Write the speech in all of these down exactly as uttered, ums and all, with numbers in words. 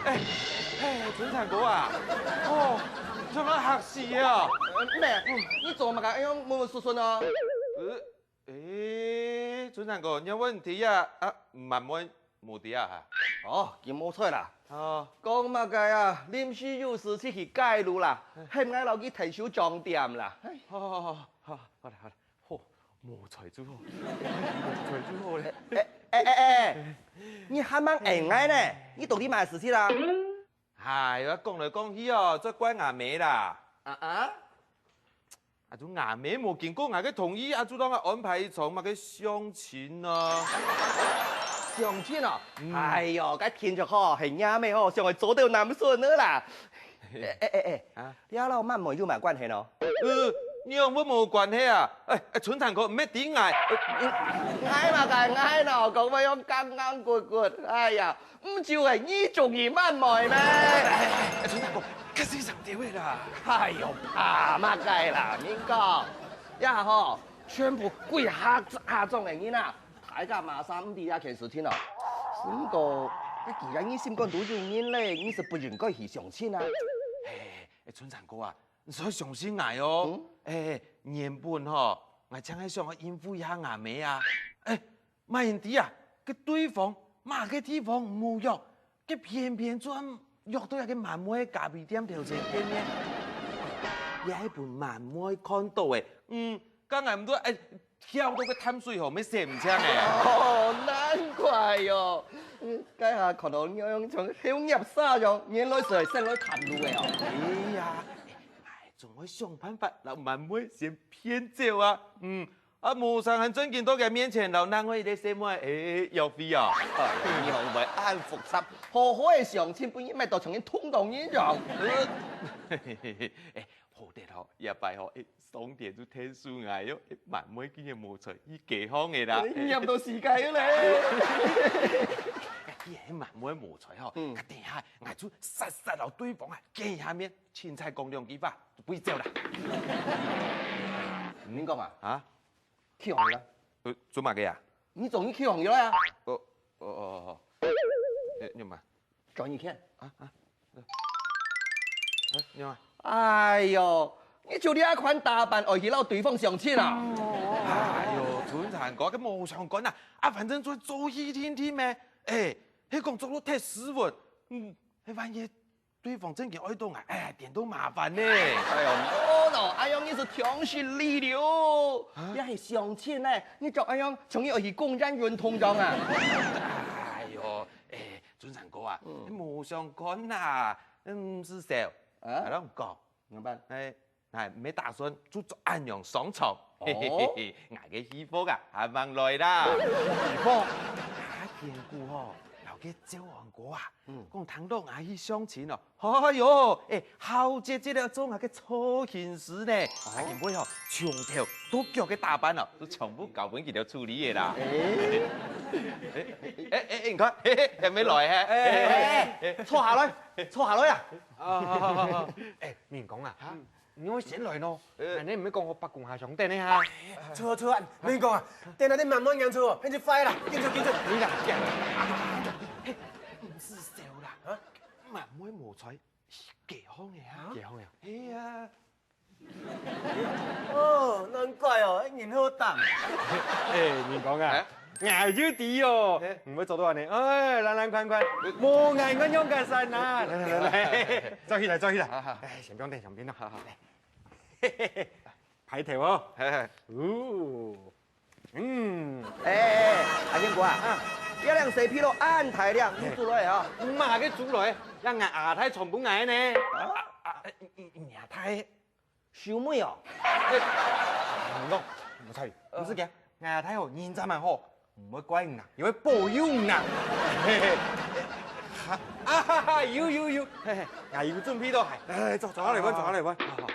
哎，哎，春山哥啊，哦，做麼个嚇死啊？呃，咩？你做麼个恁樣悶悶縮縮呢？呃，誒，春山哥，你有問題啊？啊，慢慢無題啊哈？哦，佢無錯啦。哦，講麼个啊？臨時有事出去街路啦，喊𠊎摎佢𢯭手掌店啦。哎。好好好好好，好了好了。 好，無菜煮好，無菜煮好咧。哎哎哎哎，你還吂應𠊎呢？你到底麼个事情啊？哎呀，講來講去哦，就怪吾姆啦。啊啊？啊，就吾姆無經過𠊎个同意，啊，就讓𠊎安排一場麼个相親啊。相親哦？嗯。哎喲，該聽著吼，係若姆吼，想愛做到男孫个啦。 哎哎哎哎，啊？這摎滿妹有麼个關係呢？呃，仰會無關係啊？哎哎，春山哥，毋係知𠊎。𠊎嘛該𠊎呢，講話樣剛剛骨骨，哎呀，毋就係你中意滿妹咩？哎，春山哥，較細聲兜仔啦。哎喲，怕麼个啦，明哥，這下吼，全部歸下下莊个人啊， 大家麼儕毋知這件事情哦。毋過，該既然你心肝肚有人咧，你就不應該去相親啊。哎，哎，春山哥啊，你愛相信𠊎哦。嗯？哎，原本吼，𠊎淨係想愛應付一下吾姆啊。哎，麼人知啊，該對方麼个地方無約， 佢偏偏就約到一個滿妹咖啡店頭前見面。這係分滿妹看到誒，嗯，該𠊎毋都愛跳到該淡水河，乜洗毋淨誒。哦，難怪哦。嗯，該下看到你樣像口業沙樣，原來係先來探路誒哦。哎呀，哎，哎，總愛想辦法，摎滿妹先騙走啊。嗯， 啊，無成還正經到佢面前，摎另外一個細妹，誒，約會啊。哎呀，你仰會恁複雜，好好个相親，分人搣到像人痛到人樣。呃，誒，好得吼，這擺吼，誒，上天就天數𠊎喲，誒，滿妹今日無在，去街項个啦。哎，你都死該个咧。既然滿妹無在吼，嗯。該等下，𠊎就煞煞摎對方啊，見一下面，凊彩講兩句話，就飛走啦。你講啊？啊？ 去行業啦。呃，做麼个啊？你終於去行業啦？哦，哦，哦，哦。你，你嘛？轉一圈。啊，啊，呃，哎，你嘛？哎喲，你就這款打扮，愛去摎對方相親啊？哎喲，春山哥，該無相干啊，啊，反正做做戲定定咩，誒，係講做到忒斯文，嗯，係萬一 對方正經愛到𠊎，哎呀，顛倒麻煩呢。哎喲，no no，哎喲，你係天時地利哦，啊？這係相親呢，你著恁樣，像你愛去公園運動樣啊？哎喲，誒，春山哥啊，嗯。無相干啦，嗯，毋使愁。啊？𠊎摎你講，仰般？誒， 𠊎乜打算就著恁樣上場。哦。𠊎个戲服啊，還吂來啦。戲服？啊，見古吼，摎該趙安哥啊，嗯。講聽到𠊎去相親哦。哎喲，誒，好姐姐了做𠊎个造型師呢。啊。啊，今晡吼，從頭到腳个打扮哦，都全部交分佢兜處理个啦。誒。誒，誒，誒，你看，嘿嘿，還沒來嘿。誒，誒，誒，誒，坐下來，坐下來啊。啊，好，好，好，好。誒，明光啊，哈？ 你愛先來喏，呃。恁呢毋係講好伯公下相等呢哈？坐坐，明光啊，等下你慢慢行出哦，天氣壞啦，緊走緊走。對啦，對啦。嘿，毋使愁啦，啊？慢慢無在，解放个啊。解放个啊？係啊。哦，難怪哦，人好膽。誒，明光啊，哎？ 𠊎就知哦，嘿。毋會做到恁呢。哎，來來看看，無𠊎仰結煞啊！來來來來，坐起來，坐起來。好，好。哎，先放等，先放等。好，好。來。嘿嘿嘿，排頭哦。嘿，嘿。哦，嗯。哎，哎，哎，阿英哥啊，啊。這領西皮褲恁大領，你租來啊？麼个租來？這𠊎阿太傳分𠊎呢。啊？啊，啊，你，你，你阿太？ 秀妹哦。誒，你講，毋使，毋使驚，𠊎太后人真蠻好，毋會怪你啊，又會保佑你啊。嘿嘿。啊哈哈，有有有，嘿嘿，𠊎有準備到鞋，來來來，走，走下來玩，走下來玩。好好。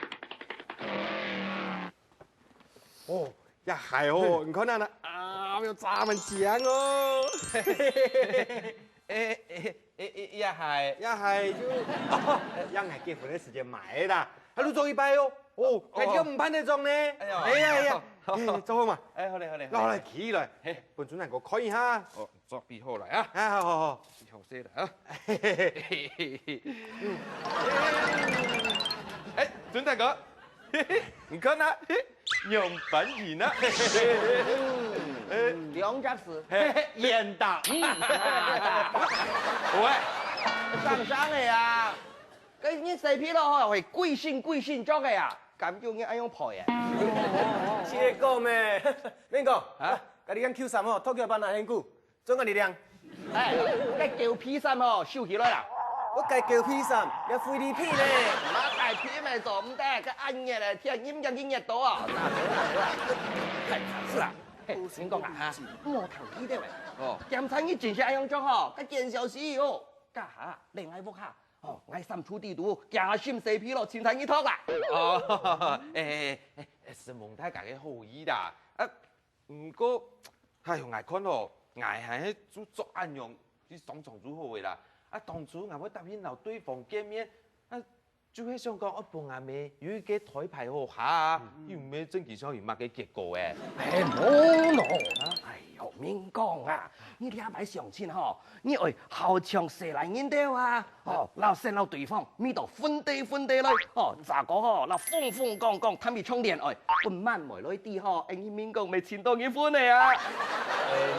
哦，這鞋哦，你看啊，啊，有扎滿錢哦。誒誒誒誒，這鞋，這鞋就，哦，這𠊎結婚个時節買个啦。還有做一擺哦。哦，哦。該就毋盼得做呢。哎呀。哎呀，哎呀，哎，做好嘛。哎，好嘞，好嘞，好嘞。來，來，起來。嘿。分主任哥看一下。哦，做備好來啊。哎，好，好，好。好勢了啊。嘿，嘿，嘿。哎，主任哥，嘿嘿，你看啊，嘿，仰般形啊？哎，兩隻字，嘿。嘿嘿，圓的。喂，上上了呀。 該你洗被咯吼，會歸身歸身著个啊，敢有人恁樣配个？切講咩？明哥，啊？啊，該你樣Q衫吼，脫去把拿很久，做个力量。哎，該狗屁衫吼，收起來啦。我該狗屁衫，也費力皮呢。那該皮咩做毋得，該恁熱个天，你毋驚佢熱到啊？係啦，嘿，先講啊，哈，莫談佢兜个。哦。檢查你真係恁樣著吼，該見笑死哦。該下，另外屋下， 哦，𠊎衫櫥底肚，加心洗被咯，清採一套啦。哦，哎，哎，哎，承蒙大家个好意啦。啊，毋過，哎喲，𠊎看吼，𠊎還係就著恁樣，去上場就好个啦。啊，當初𠊎會答應摎對方見面，啊，就係想講，愛分阿姆有一個台牌好下啊，又毋係真經想有麼个結果誒。哎，無咯。啊？哎喲，明講啊，你這擺相親吼， 你愛好像細倈人兜啊，哦，摎先摎對方，搣到分地分地來，哦，再過吼，摎風風光光談一場戀愛，分滿妹來知吼，哎，你明講毋係尋著人分个啊。哎，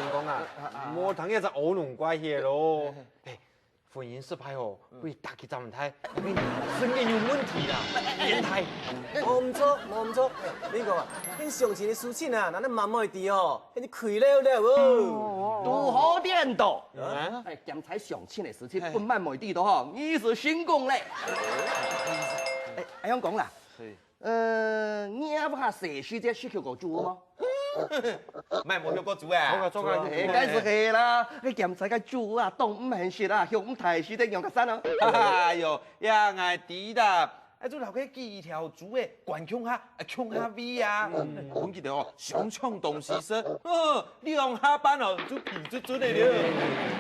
明講啊，莫聽該隻烏龍怪氣个咯。哎，婚姻失敗吼，會打擊恁大，身體有問題啦，變態。無毋著，無毋著，明講啊，你相親个事情啊，哪能滿妹知哦，你虧了了哦。堵好顛倒。 啊？哎，檢采相親个事情，嘿。分滿妹知到吼，你就成功了。哎，恁樣講啦，嘿。呃，你也毋下細時節識去過煮無？毋係無去過煮啊？做啊，做啊。哎，該就係啦，該檢采个煮啊，當毋現實啊，向毋大時節仰結煞哦。哎喲，呀，𠊎知啦。 哎，就摎該幾條豬仔關共下，啊，共下餵啊。嗯。分佢兜哦，想搶東西食，哦，兩下半哦，就肥卒卒个了。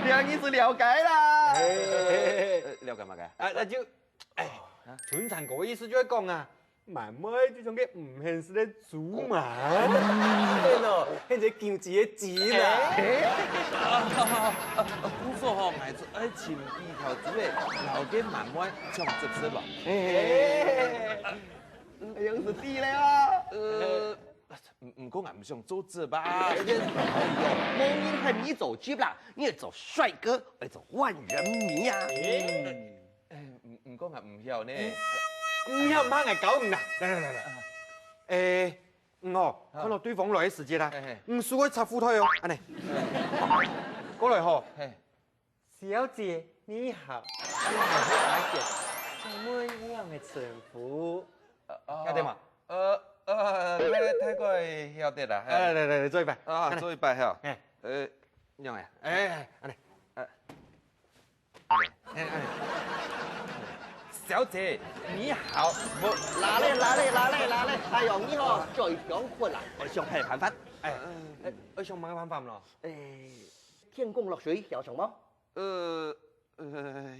這樣你就了解啦。嘿。呃，了解麼个？啊，該就，哎，啊？春山哥个意思就係講啊，滿妹就像該毋現實个豬嘛。係喏，現在救急个急啦。哎。啊，啊，啊，啊，故所吼，𠊎就愛尋幾條豬仔，摎該滿妹 像執事吧？嘿，嘿，嘿，嘿。哎，樣子地雷啊！呃，毋，毋過𠊎毋想做執啊。無人喊你做執啦，你愛做帥哥，愛做萬人迷啊！哎，毋，毋過𠊎毋曉呢。毋曉毋怕，𠊎教你啦。來，來，來，來。哎，嗯哦，啊。看著對方來个時節啦，嘿，嘿。嗯，手愛插褲袋哦，恁呢。過來吼。嘿。 小姐，你好。你好，你好。請問你个稱呼？呃，曉得嗎？呃，呃，大，大概曉得啦，嘿。哎，來，來，來，做一擺。啊，來。做一擺哈。哎。呃，仰仔？哎，恁呢。哎。哎，哎。小姐，你好。無。哪裡，哪裡，哪裡，哪裡？哎喲，你好，嘴香噴啦，愛想麼辦法？哎，哎，愛想麼辦法咯？哎，天公落水，曉得無？ 呃，呃，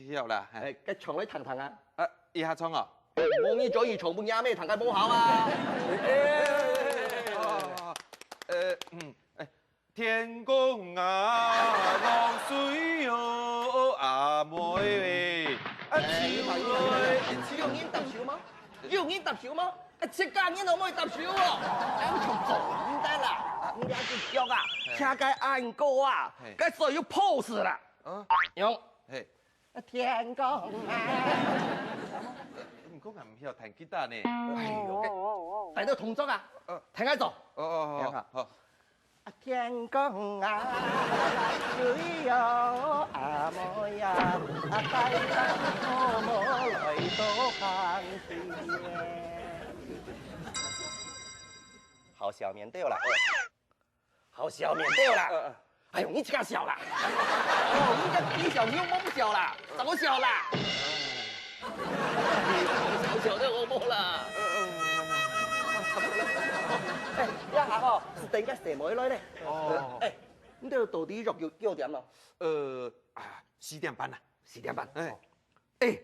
曉啦，嘿。哎，該唱來聽聽啊。啊，這下唱哦。無你做一唱，分阿姆聽該無效啊。哎，哦，呃，嗯，哎，天公啊，落水哦，阿妹喂，啊，哎，秋來，有人答手嗎？有人答手嗎？啊，自家人都無答手哦。哎，你唱做毋得啦，你這隻腳啊，嘿。徛該恁高啊，嘿。該水有泡死啦。 啊？仰？嘿。天公啊！毋過𠊎毋曉彈吉他呢。哎喲，該，大家同桌啊，呃。聽𠊎做。哦，哦，哦，聽下。好。啊，天公啊，水哦，阿妹呀，啊，帶咱好無來到行天。好笑面對啦。 好笑面對啦。呃，呃。哎喲，你自家笑啦。哦，你這皮笑，你又摸不笑啦，怎麼笑啦？笑笑的我摸啦。哎，這下吼，係等該細妹來呢。哦。哎，你兜到底約幾，幾點咯？呃，啊，四點半啦。四點半。哎。 哎，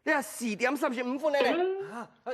這四點三十五分了呢。啊，啊，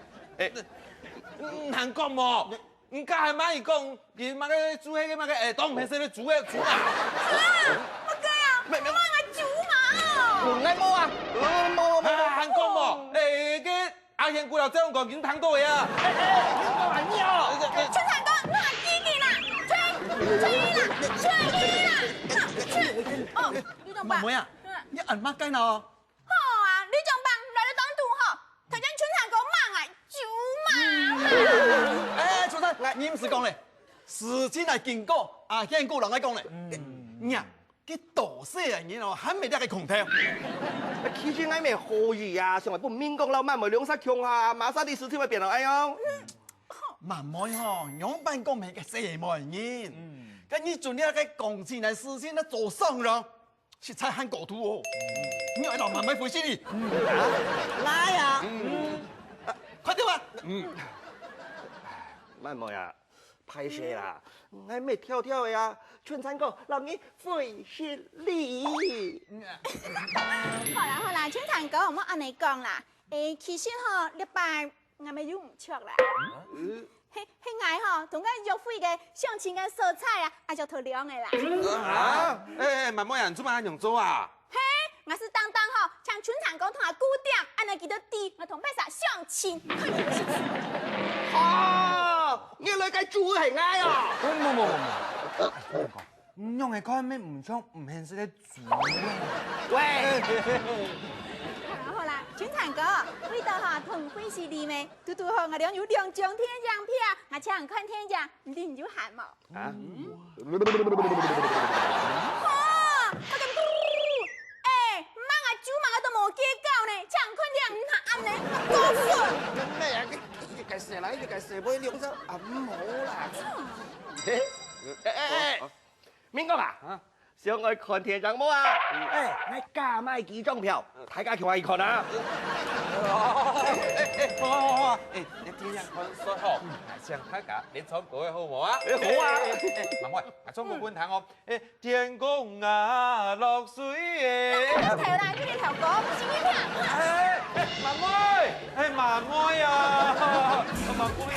欸，你還講無？你家下媽咪講，佢麼个豬係个麼个，欸，當毋係食个豬个豬啊？啊，麼个啊？沒，沒有。媽个豬嘛哦！我來摸啊！呃，摸，摸，摸。啊，還講無？欸，个阿賢姑老這樣講，已經聽到个啊。欸，欸，你講還要？春蠶哥，你還記得啦？吹，吹啦，吹啦，吹！哦，你怎麼辦？妹妹啊，嗯。你恁麼个呢？ 好啊，你將放來到當肚吼，聽見春蠶哥罵𠊎豬嫲。欸，春蠶，𠊎，你毋使講咧，事情來經過，阿賢姑老愛講咧。你啊，佢多細个人哦，還無這个空頭。其實𠊎乜好意啊，想愛分明講摎滿妹兩儕共下，麼儕知事情會變到恁樣。滿妹吼，仰般講係个細妹人，該你準這个講起來事情來做商量。 實在還過度哦。你愛摎滿妹分析哩。來啊！啊，快點啊！滿妹啊，歹勢啦，𠊎乜挑挑个啊，春蠶哥摎你分析哩。好啦好啦，春蠶哥，毋好恁樣講啦。欸，其實吼，這擺 𠊎乜有毋著啦。係，係𠊎吼，同佢約會个相親个所在啊，啊，約到兩个啦。啊？欸，欸，滿妹啊，你做麼个恁樣做啊？係，𠊎係當當吼，請春蠶哥同𠊎顧店，恁樣佢就知𠊎同別儕相親，看你有興趣。哦，原來該豬係𠊎哦！無，無，無，無，無。 你仰仔看乜毋像毋現實个豬啊？喂！好啦好啦，春蠶哥，為著吼同你分析哩咩，堵堵好𠊎兩有兩張電影票，𠊎請你看電影，毋知你有閒無？啊？吼，快點！欸，毋係𠊎豬嫲𠊎都無計較呢，請你看電影毋通恁樣，我告訴你。真个啊，一个細人，一个細妹，兩隻啊，毋好啦。欸，欸，欸，欸。 明哥啊，啊？想愛看電影無啊？欸，𠊎加買幾張票，大家共下去看啊！欸，欸，好啊，好啊，欸，你電影看煞吼，𠊎請大家來唱歌仔好無啊？欸，好啊！欸，欸，滿妹，𠊎唱歌分你聽哦。欸，天公啊，落水欸。頭啦，你个頭歌，毋是你聽。欸，欸，滿妹，欸，滿妹啊，滿妹啊。